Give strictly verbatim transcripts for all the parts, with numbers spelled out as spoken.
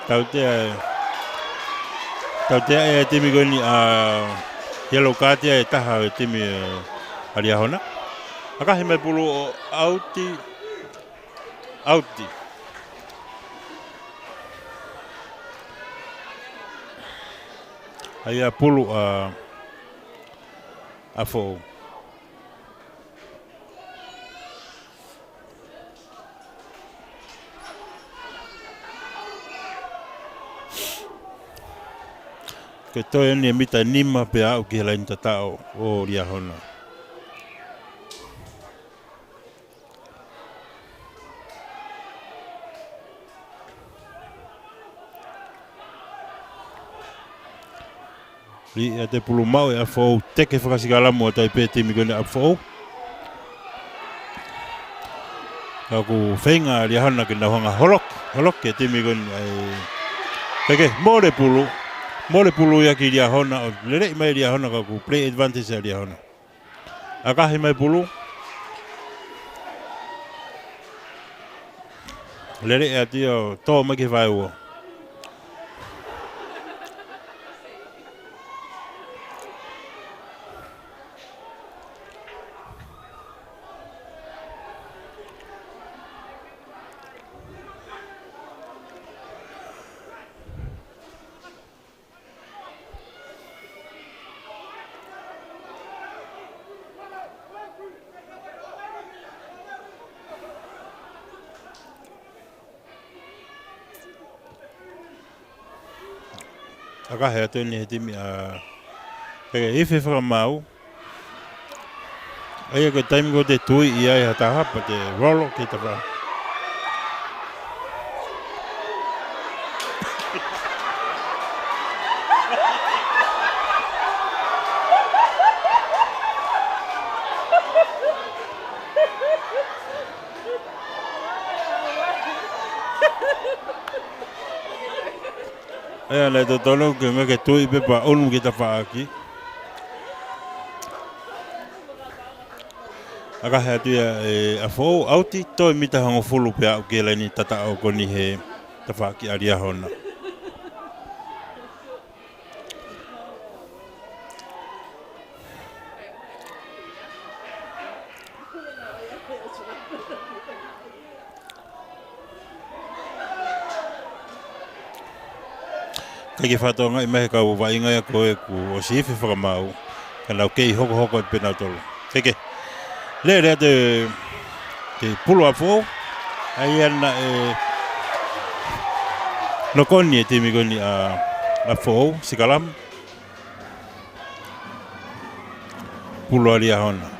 Tautea, tautea e timi ko eni ʻa Yellow Card ia ʻe taha ʻo e timi ʻa Liahona. ʻAkahi mai pulu ʻo ʻauti, ʻauti. ʻAi ʻa pulu ʻa, ʻa Foʻou. Ko e toe eni e mita nima pea aʻu ki he laini tataʻo ʻo Liahona. Liʻi ʻa e pulu maʻu ʻe ʻApifoʻou, teke fakasikalamu ʻa e timi ko eni ʻApifoʻou. Ka ʻoku feinga Liahona ke nau hanga holoki, holoki e timi ko eni ʻa e. Peke, mole pulu, mole pulu ia ki Liahona, ʻo leleʻi mai Liahona ka ʻoku play advantage ʻa Liahona. ʻAkahi mai pulu. Lele atu ia ʻo tō mai ki he vaeua. ʻAkahi atu eni he timi ʻa Peke, ifi fakamaau. ʻA ia ko e taimi ko ē te tui ai ha taha pea te rolo ki tafaʻaki. ʻA ia naʻe totonu ke ngāue ke tui pē pea ʻunu ki tafaʻaki. ʻAkahi atu ia ʻe ʻApifoʻou, ʻauti, toe mita hongofulu pea aʻu ki he laini tataʻo ko eni he tafaʻaki ʻa Liahona. Kae ke fakatokangaʻi mai he kau vaʻinga ia ko ē kuo ʻosi ifi fakamaau, ka nau kei hokohoko atu pē nautolu. Peke. Lele atu e pulu ʻa Foʻou. ʻA ia naʻe nokoni e timi ko eni ʻa, ʻa Foʻou, sikalamu. Pulu ʻa Liahona.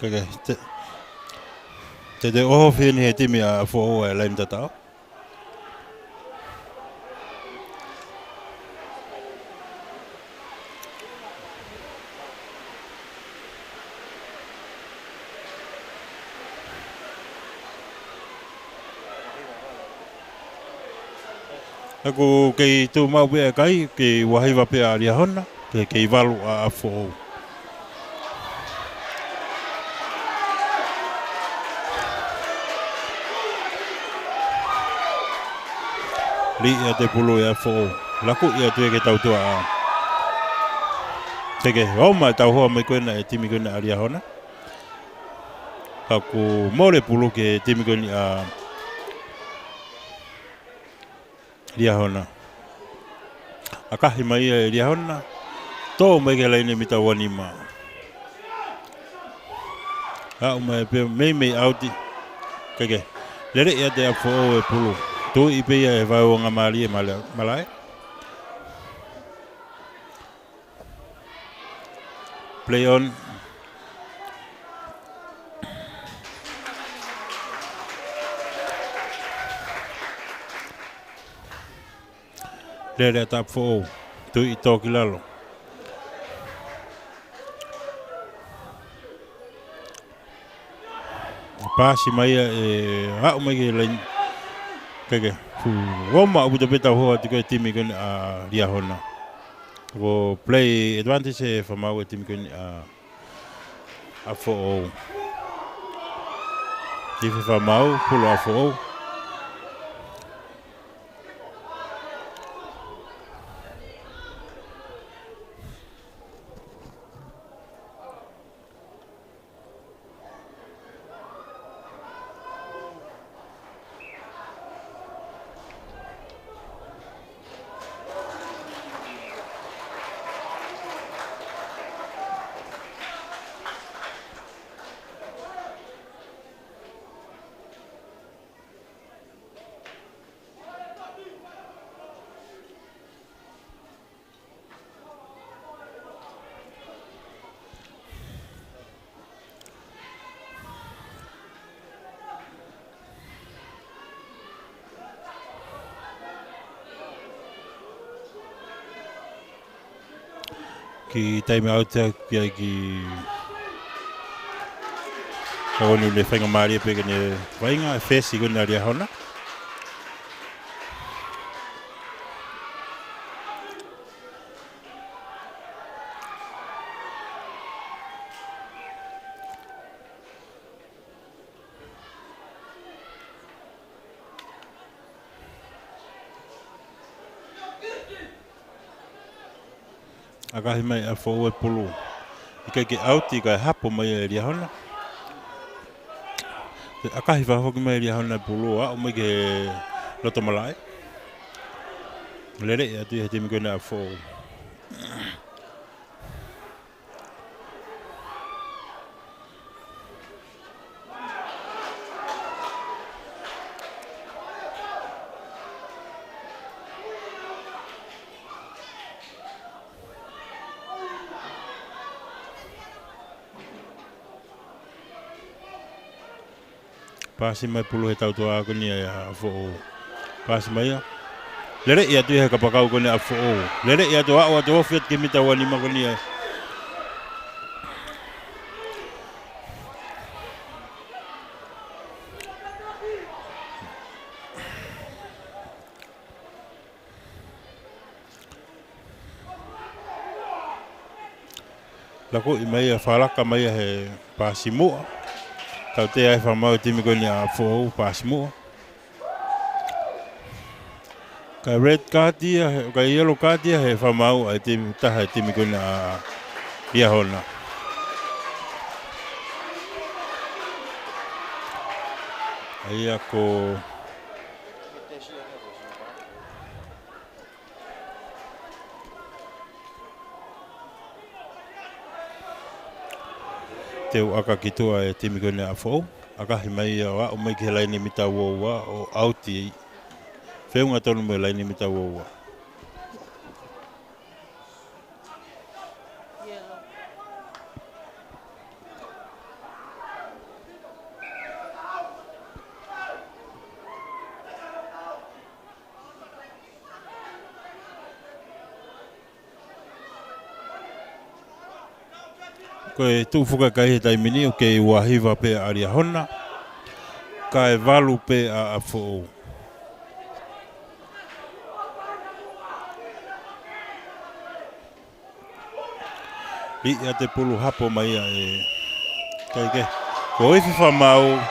Kae kehe, te, te, te ʻohofi eni he timi ʻa Foʻou e laini tataʻo. ʻOku kei tuʻu maʻu pē ʻa e kai, kei ua hiva pē ʻa Liahona, kei, kei valu ʻa, ʻa Foʻou. Liʻi ʻa e pulu ʻe ʻApifoʻou. Laku ia atu ia ki he tautua ʻa. Peke, ʻomai e tauhoa mai ko ena e timi ko ena ʻa Liahona. Ka ʻoku mole pulu ki he timi ko eni ʻa Liahona. ʻAkahi mai ia ʻe Liahona. Tō mai ki he laini mita ua nima. Aʻu mai pē meimei ʻauti. Kae kehe, lele ia ʻa ʻApifoʻou e pulu. Tuʻi pē ia he vaeuongamālie mala-, malaʻe. Play on. Lele ʻa ʻApifoʻou. Tuʻi tō ki lalo. Paasi mai ia ʻe aʻu mai ki he laini. Kae kehe, fuʻu oma ʻaupito pē tau hoa atu ko e timi ko eni ʻa Liahona. Ko e play advantage e fakamaau e timi ko eni ʻa ʻApifoʻou. Ifi fakamaau, pulu ʻApifoʻou. Kiʻi taimi ʻauti ʻa e kiʻi, ka ko eni ʻoku ne faingamālie pē ke ne vaʻinga e fesi ko eni ʻa Liahona. ʻAkahi mai ʻApifoʻou e pulu. ʻIkai ke ʻauti, kae hapo mai ʻe Liahona. ʻAkahi fakafoki mai ʻe Liahona e pulu, aʻu mai ki he loto malaʻe. Lele ia atu ʻi he timi ko eni ʻa ʻApifoʻou. Paasi mai pulu he tautoa ko eni ʻa ʻApifoʻou. Paasi mai ia. Lele ia atu ʻi he kapakau ko eni ʻa ʻApifoʻou. Lele ia atu, aʻu atu, ofi atu ki he mita ua nima ko eni ʻa. Lakoʻi mai ia, fakalaka mai ia he paasi muʻa. Tautea e fakamaau e timi ko eni ʻa ʻApifoʻou, paasi muʻa. Kae red card ia, he, kae yellow card ia he fakamaau ʻa e timi, taha e timi ko eni ʻa Liahona. ʻA ia ko Teu ʻaka ki tuʻa e timi ko eni ʻa ʻApifoʻou. ʻAkahi mai ia ʻo aʻu mai ki he laine mita ua ua ʻo ʻauti. Feʻunga tonu mo e laine mita ua ua. Ko e tuʻu fuka kai he taimi ni ʻoku kei ua hiva pē ʻa Liahona. Kae valu pē ʻa ʻApifoʻou. Liʻi ʻa e pulu hapo mai ia ʻe. Kae kehe. Ko e ifi fakamaau.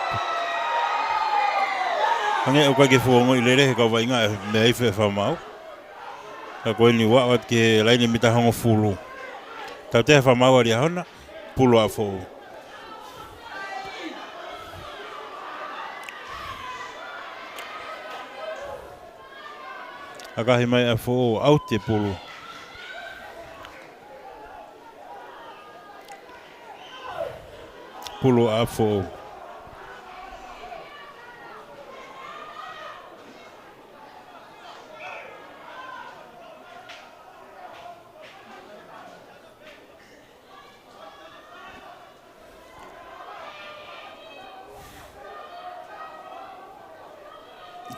Hangē ʻoku ʻikai ke fuongoʻi lelei he kau vaʻinga e meʻa ifi fakamaau. Ka ko eni ʻoku aʻu atu ki he laine mita hongofulu. Tautea e fakamaau ʻa Liahona, pulu ʻa ʻApifoʻou. ʻAkahi mai ʻa ʻApifoʻou, ʻauti e pulu. pulu ʻa ʻApifoʻou.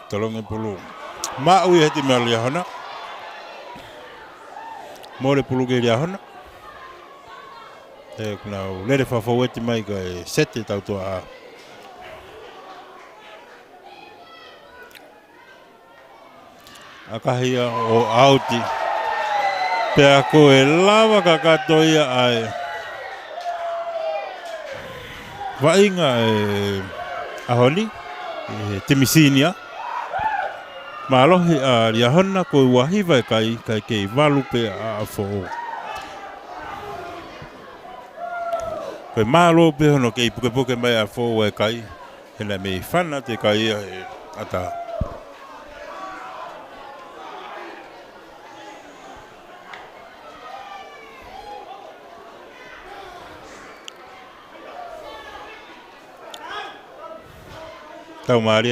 Tolongi pulu. Maʻu ia he timi ʻa Liahona. Mole pulu ki Liahona. ʻE, kuo nau lele fakafōueti mai kae seti tautua. ʻAkahi ia ʻo ʻauti. Pea ko e lava kakato ia ʻa e vaʻinga ʻo e ʻaho ni, ʻe he timi senior. Mālohi ʻa Liahona ko e ua hiva e kai, kae kei valu pē ʻa ʻApifoʻou. Ko e mālō pē hono kei pukepuke mai ʻa ʻApifoʻou e kai. He naʻe mei fana atu e kai ia he ʻatā. Tau mālie